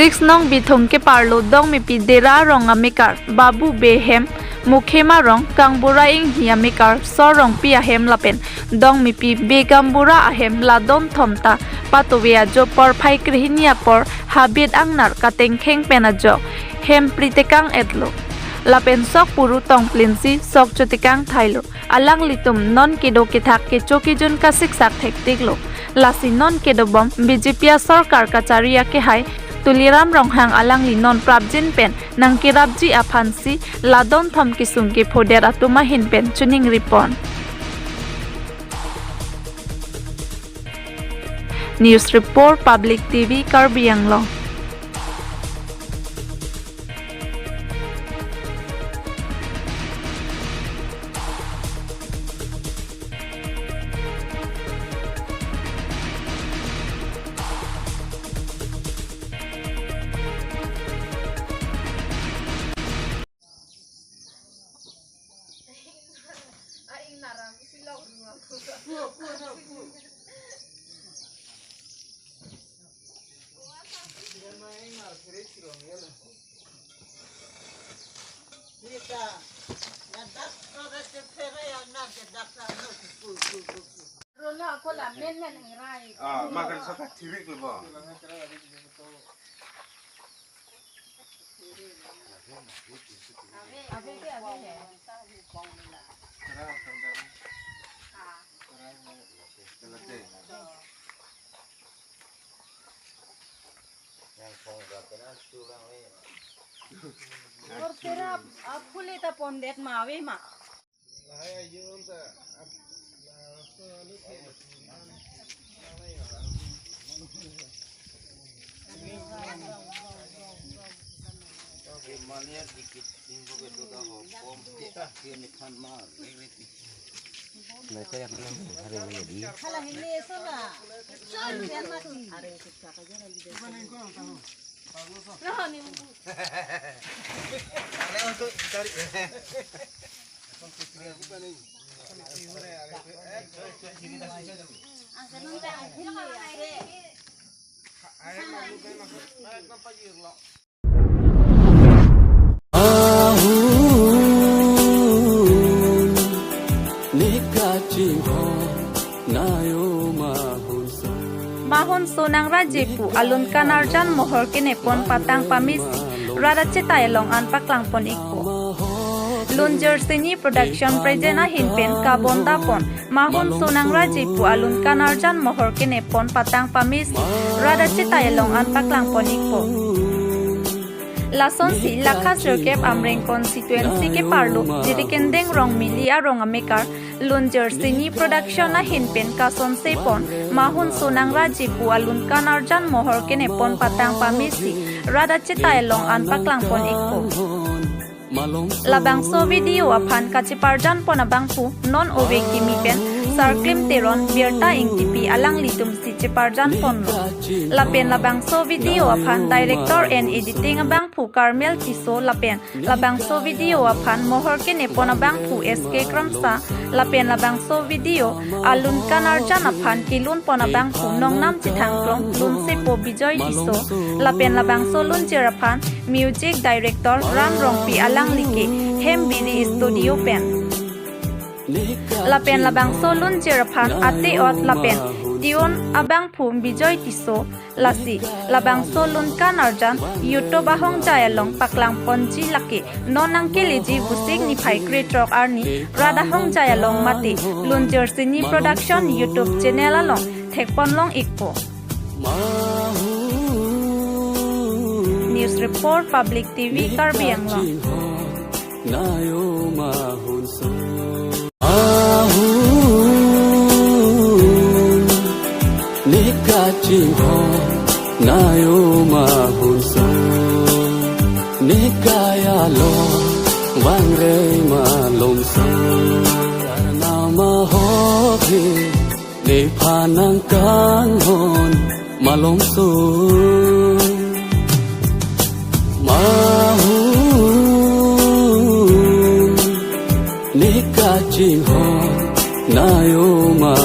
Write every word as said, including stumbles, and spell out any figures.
Six nong Bithung keparlo Dongmipi Dera arong amekar Babu Bey ahem, Mukhema arong Kangbura Inghi amekar Sor Rongpi ahem lapen Dongmipi Bey Kangbura ahem la donthom ta patuve ajo porphai krehini apor habit angnar katengkheng pen ajok hem pri tekang-etlo. Lapen sok puru tongplinsi sok chotekang thailo. Alanglitum non kedo kethak kecho kejun kasiksak thektiklo. Lasi non kedobom B J P asorkar kachari akehai Tuliram Ronghang alangli non prapjin pen nangkerapji aphansi la donthom kesung kephodet atum ahin pen choningri pon. News Report, Public T V, Karbi Anglong. Ah, makan saka tirik lo ba. Portera, ah, phule ta pondet ma ave ma. Mahun, ne kachinghon nayo mahun so. Mahun so nangraji pu alun kanarjan mohor kenepon patang pamisi rat achetai along an paklangpon ikpo. Lunjir Sini Production present ahin pen kabondapon Mahun so nangraji pu alun kanarjan mohor kenepon patang pamisi rat achetai along an paklangpon ikpo. Lasonsi Lakha sirkep Amreng constituency keparlo Jirikindeng Rongmili arong amekar Lunjir Sini Production ahin pen kasonsepon Mahun so nangraji pu alun kanarjan mohor kenepon patang pamisi rat achetai along an paklangpon ikpo. Labangso video aphan kacheparjanpon abangphu non ove kimi pen Sarklim Teron, Birta Ingtipi alanglitumsi cheparjanponlo. Lapen labangso video aphan director and editing abangphu Carmel Tisso lapen labangso video aphan mohor kenepon abangphu S K Kramsa lapen labangso video alun kanarjan aphan kelunpon abangphu Nongnam Chethangklong, lunsepo Bijoy Tisso lapen labangso lunjir aphan music director Ram Rongpi alangli ke Hembiri Studio pen. Lapen labangso lunjir aphan ate-ot lapen tune abangphu Bijoy Tisso. Lasi labangso lun kanarjan YouTube ahongjai along paklangponji lake non nangkeleji Vosik niphai krethrok arni rat ahongjai along mate Lunjir Sini Production YouTube channel along thekponlong ikpo. News Report, Public T V, Karbi Anglong. Mahun, ne kachinghon nayo mahun so. Ne kaya lo vangrei malom so. Nama hoke nephan nangkanghon malom so. Mahun, ne kachinghon nayo ma